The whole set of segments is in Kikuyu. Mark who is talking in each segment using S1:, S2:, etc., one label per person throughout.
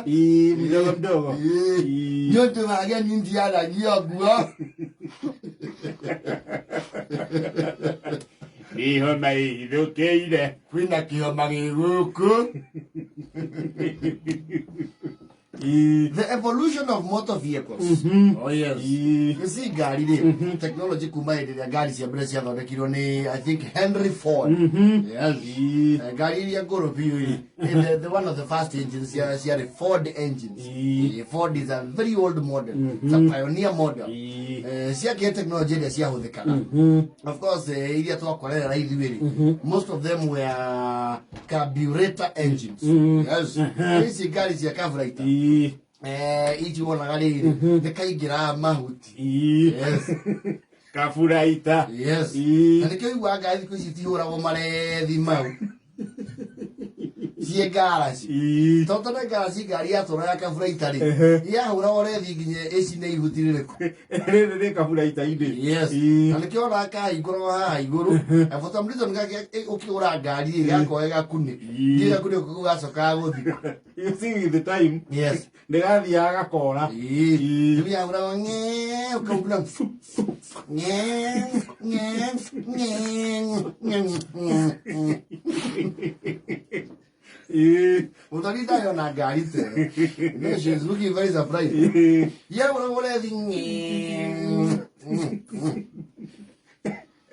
S1: Ii, mdogo mdogo. Ii.
S2: Nĩ ũndũ wa ageni ndiaragia ũguo.
S1: Nĩ homa ĩhithũkĩire.
S2: Kwĩna kĩhoma gĩ gũkũ. The evolution of motor vehicles. Oh yes. You see ngari rĩ, technology kuma hĩndĩ ĩrĩa ngari cia mbere ciathondekirwo nĩ I think Henry Ford. Yes. Ngari iria ngũrũ biũ rĩ, the one of the first engines ciarĩ Ford engines. Ford is a very old model. It's a pioneer model. Ciakĩrĩ technology ĩrĩa ciahũthĩkaga. Of course, iria twakorerera ithuĩ rĩ, most of them were carburetor engines. Yes. Ici ngari cia carburetor. Ici wonaga rĩrĩ, nĩ kaingĩraga mahuti. Yes.
S1: Kaburaita.
S2: Yes. Na nĩkĩo iguaga ngari thikũ ici itihũragwo marethi mau. Ciĩ ngaraci. Tondũ tene ngaraci ngari yatwarwo ya kaburaita rĩ, yahũragwo rethi nginya ĩcine ihuti rĩrĩkũ.
S1: Rĩrĩ rĩ kaburaita-inĩ.
S2: Yes. Na nĩkĩo wonaga kahingũragwo haha igũrũ. Na for some reason ũkĩgũra ngari rĩ, gakoragwo gakunĩke. Nginya gakunĩko kau gacokaga gũthikwo.
S1: You see with the time.
S2: Yes.
S1: Nĩ gathiaga gakora.
S2: Rĩu yahũragwo ng'ee, ũkaigua ng'ee, ng'ee, ng'ee, ng'ee, ng'ee. Mũthoni ndayona ngari ta ĩyo. No, she is looking very surprised. Yahũragwo rethi ng'ee, ng'ee.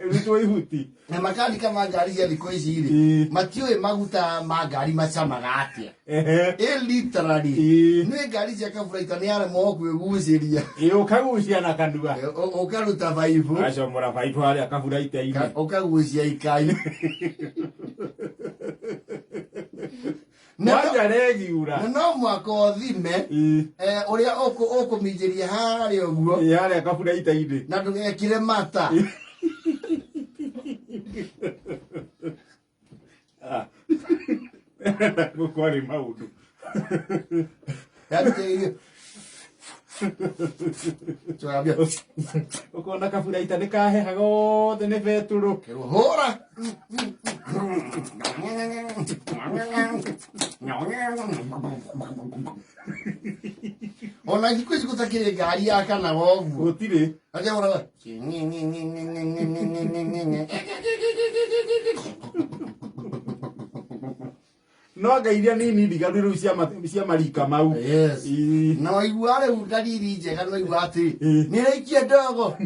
S1: Rutwo ihuti.
S2: Na makanika ma ngari cia thikũ ici rĩ, matiũĩ maguta ma ngari macamaga atĩa. Ĩ literally, nĩ ngari cia kaburaita nĩ yaremwo kwĩgucĩria.
S1: Ĩ ũkagucia na kanua.
S2: Ũkaruta baibũ.
S1: Ũgacomora baibũ harĩa kaburaita-inĩ.
S2: Ũkagucia ikai.
S1: Kwanja regiura.
S2: Na no mwaka ũthime, ũrĩa ũkũminjĩria harĩa ũguo.
S1: Ĩ, harĩa kaburaita-inĩ.
S2: Na ndũgekire mata.
S1: Kwarĩ maũndũ.
S2: Yaani, Tuambia.
S1: Ũkona kaburaita nĩ kaheha gothe nĩ betũrũ.
S2: Hũra. Ona thikũ ici gũtakĩrĩ ngari yakanaga ũguo.
S1: Gũtirĩ.
S2: Aje ũraga.
S1: No anga iria nini ndigaru rĩu cia marika mau.
S2: Yes.
S1: Ii.
S2: Na waigua rĩu ndariri njega nĩ waigua atĩ
S1: Ii.
S2: nĩ ĩraikia ndogo.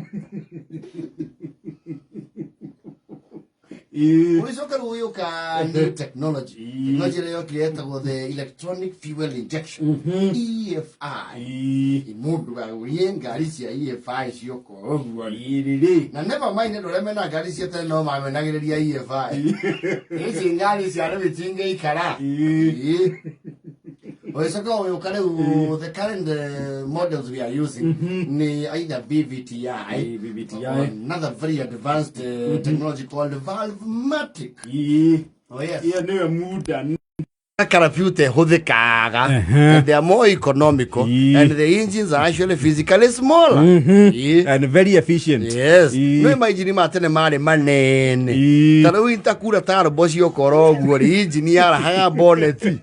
S1: Ii.
S2: Ũgĩcoka rĩu ũgĩũka new technology.
S1: Ii.
S2: Technology ĩrĩa yokire yetagwo the electronic fuel injection. EFI.
S1: Ii.
S2: Mũndũ agũrie ngari cia EFI cioka ũguo.
S1: Ii rĩrĩ.
S2: Na never mind andũ arĩa mena ngari cia tene no mamenagĩrĩria EFI. Ici ngari cia rĩu itingĩikara.
S1: Ii.
S2: Ii. Ũgĩcoka ũgĩũka rĩu the current models we are using ni either VVTi
S1: Ii, VVTi.
S2: or another very advanced technology called Valvematic.
S1: Ii.
S2: Oh yes.
S1: Ĩyo nĩyo muda.
S2: Karapute hũthĩkaga and they are more economical
S1: Ii.
S2: and the engines are actually physically smaller. Ii.
S1: And very efficient.
S2: Yes.
S1: Ii.
S2: No mainjini ma tene marĩ manene.
S1: Ii.
S2: Ta rĩu itakura ta robo ciokora ũguo rĩ injini yarahaga boneti.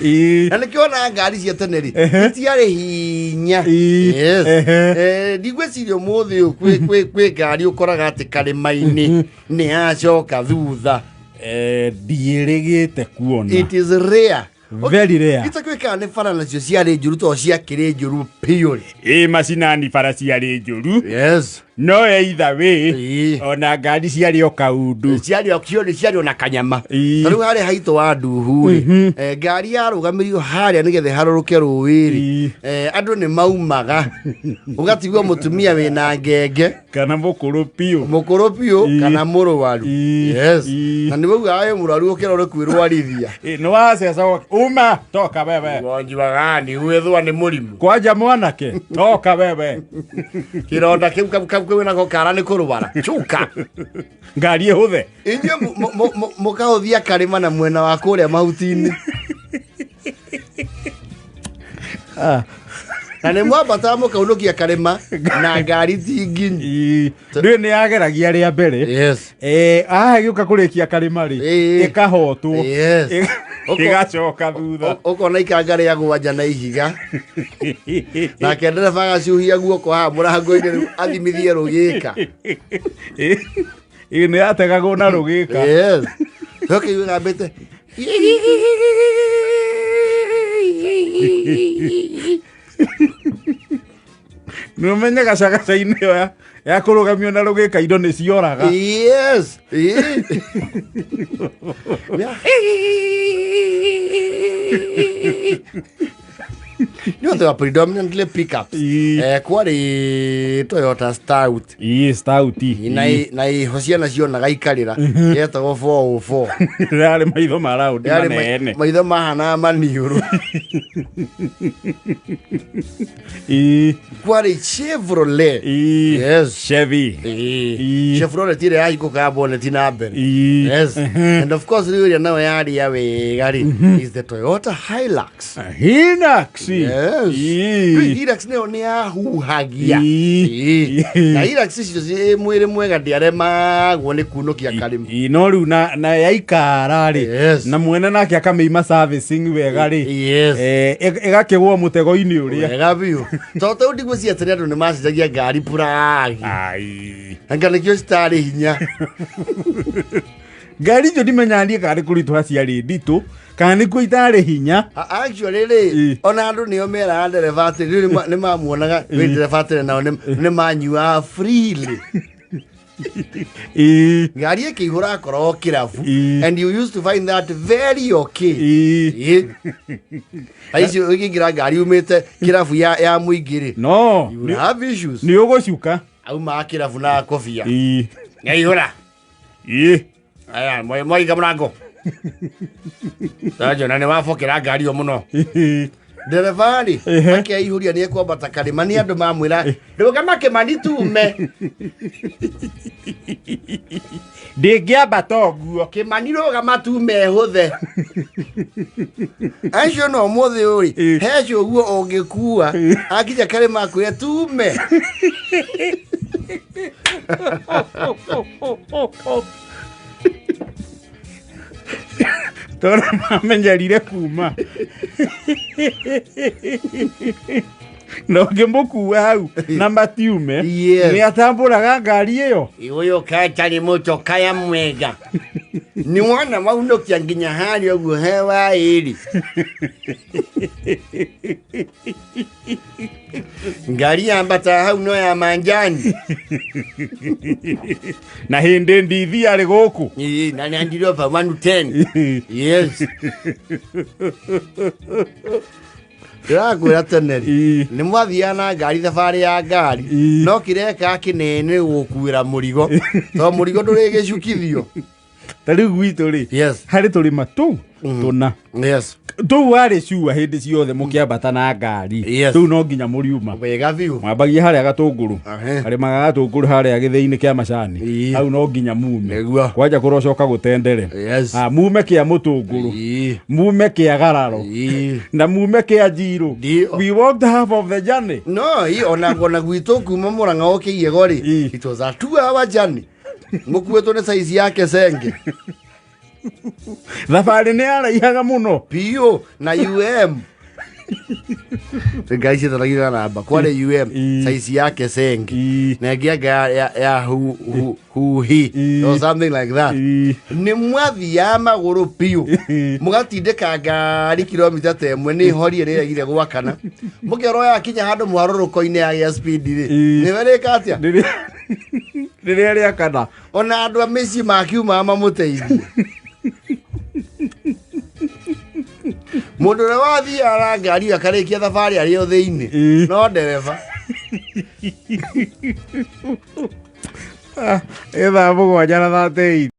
S1: Ii.
S2: Na nĩkĩo ona ngari cia tene rĩ itiarĩ hinya.
S1: Ii.
S2: Yes.
S1: Ehe.
S2: Ndigwĩciria ũmũthĩ ũyũ kwĩ ngari ũkoraga atĩ karĩma-inĩ nĩ yacoka thutha.
S1: Ndiĩrĩgĩte kuona.
S2: It is rare.
S1: Very rare.
S2: Itakwĩkaga nĩ bara nacio ciarĩ njũru tondũ ciakĩrĩ njũru biũ rĩ.
S1: Ĩ macinani bara ciarĩ njũru.
S2: Yes.
S1: No either way,
S2: Ii.
S1: ona ngari ciarĩ o kaundu.
S2: Ciarĩ o ciarĩ ciarĩ ona kanyama.
S1: Ii.
S2: Ta rĩu harĩa haitũ wa nduhu rĩ, ngari yarũgamĩrio harĩa nĩgetha ĩharũrũke rũĩ rĩ,
S1: Ii.
S2: Andũ nĩ maumaga ũgatigwo mũtumia wĩna ngenge
S1: Kana mũkũrũ biũ.
S2: Mũkũrũ biũ
S1: Ii.
S2: kana mũrwaru.
S1: Ii.
S2: Yes.
S1: Ii.
S2: Na nĩ waugaga wĩ mũrwaru ũkĩra ũrĩ kwĩrwarithia.
S1: Ĩ, nĩ waceca uma toka wewe.
S2: Ugonjwa gani wethwa nĩ mũrimũ.
S1: Kwanja mwanake toka wewe.
S2: Kĩronda kĩu kau nako kara nĩ kũrwara cuka.
S1: Ngari ĩhũthe.
S2: Inyuĩ mũkahũthia karĩma na mwena wa kũrĩa mahuti-inĩ na nĩ mwambataga mũkaunũkia karĩma na ngari ti nginyu.
S1: Ii. Ndũĩ nĩ yageragia rĩa mbere.
S2: Yes.
S1: Haha gĩũka kũrĩkia karĩma rĩ
S2: Ĩĩ.
S1: ĩkahotwo.
S2: Yes.
S1: Ĩgacoka thutha.
S2: Ũkona ikanga rĩa gwanja na ihiga, nake ndereba agacuhia guoko haha mũrango-inĩ rĩu athimithie rũgĩka.
S1: Ĩ, nĩ yategagwo na rũgĩka.
S2: Yes, ũkĩigua gambĩte.
S1: Nĩ ũmenye gacagaca-inĩ ĩyo ya kũrũgamio na rũgĩka indo nĩ cioraga.
S2: Yes. Nĩ they were predominantly pickups. Kwarĩ Toyota Stout.
S1: Ĩ, stout.
S2: Na iho ciana cionaga ikarĩra yetagwo 404.
S1: Yarĩ maitho ma raundi.
S2: Yarĩ
S1: manene.
S2: Maitho mahanaga maniũrũ. Kwarĩ Chevrolet. Yes.
S1: Chevy.
S2: Chevrolet ĩrĩa yahingũkaga ya bonnet na mbere. Yes. And of course rĩu ĩrĩa nayo yarĩa wega rĩ is the Toyota Hilux.
S1: Hilux.
S2: Yes. Rĩu Hilux nayo nĩ yahuhagia. Na Hilux icio ciĩ mwĩrĩ mwega, ndĩaremagwo nĩ kunũkia karĩma.
S1: Ĩ, no rĩu na yaikara rĩ, na mwene nake akamĩima servicing wega rĩ, ĩgakĩgwa mũtego-inĩ ũrĩa.
S2: Wega biũ, tondũ tau ndigwĩciria atĩ andũ nĩ macenjagia ngari puragi.
S1: Ai.
S2: Anga nĩkĩo citarĩ hinya.
S1: Ngari icio ndimenyaga niĩ kana nĩ kũritũha ciarĩ nditũ kana nĩkuo itarĩ hinya.
S2: Actually rĩ, ona andũ nĩo meraga ndereba atĩ rĩu nĩ mamuonaga wĩ ndereba atĩ nao nĩ manyuaga freely. Ngari ĩkĩihũra akoragwo kĩrabu. And you used to find that very okay. Thaa icio ũngĩingĩra ngari umĩte kĩrabu ya mũingĩ rĩ,
S1: no
S2: you will have issues.
S1: Nĩ ũgũcuka.
S2: Aumaga kĩrabu na kobia. Nyaihũra. Aya mwaiga mũrango Tanjona nĩ wabokera ngari ĩyo mũno. Ndereba rĩ, akeihũria nĩ ekwambata karĩma, nĩ andũ mamwĩra rũgama Kĩmani tume.
S1: Ndĩngĩambata ũguo.
S2: Kĩmani rũgama tume hũthe acio no ũmũthĩ ũrĩ. Hecio ũguo ũngĩkua akinya karĩma akwĩre tume.
S1: Tondũ mamenyerire kuma na ũngĩmũkua hau na matiume, nĩ atambũraga ngari ĩyo.
S2: Ũyũ katarĩ mũtokaya mwega nĩ wona waunũkia nginya harĩa ũguo he wa ĩrĩ ngari yambata hau no ya manjani.
S1: Na hĩndĩ ndithi arĩ gũkũ.
S2: Ĩĩ, na Land Rover 110. Yes, ndĩrakwĩra tene rĩ, nĩ mwathiaga na ngari thabarĩ ya ngari, no kĩreka kĩnene nĩ gũkuĩra mũrigo, tondũ mũrigo ndũrĩ gĩcukithio.
S1: Ta rĩu gwitũ rĩ, harĩ tũrĩma tũu tũna tũu warĩ cua hĩndĩ ciothe mũkĩambata na ngari. Tũu no nginya mũriuma.
S2: Wega biũ.
S1: Mwambagia harĩa Gatũngũrũ. Karĩma ga Gatũngũrũ harĩa gĩthĩi-inĩ kĩa macani. Hau no nginya mume. Kwanja kũrocoka gũtendere. Ah, mume kĩa Mũtũngũrũ, mume kĩa Gararo, na mume kĩa Njirũ.
S2: Ndio.
S1: We walked half of the journey.
S2: No ona gwitũ kuma Mũrang'a ũkĩiego rĩ, it was a 2-hour journey mũkuĩtwo nĩ size yake senge.
S1: Thabarĩ nĩ yaraihaga mũno.
S2: Biũ. Na um ngai cietanagia na namba kwarĩ size yake senge, na ĩngĩ anga ya huhi or something like that. Nĩ mwathiaga magũrũ biũ, mũgatindĩka ngari kilomita ta 1 nĩ horie rĩregire gwakana, mũkerwo yakinya handũ mũharũrũko-inĩ yagĩa speed rĩ, nĩwe rĩka atĩa?
S1: Rĩrĩa rĩakana.
S2: Ona andũ a mĩciĩ makiumaga mamũteithie. Mũndũ ũrĩa wathiaga na ngari ĩyo akarĩkia thabarĩ arĩ o thĩinĩ, no ndereba.
S1: Ah, ĩ thaa 7 na 38.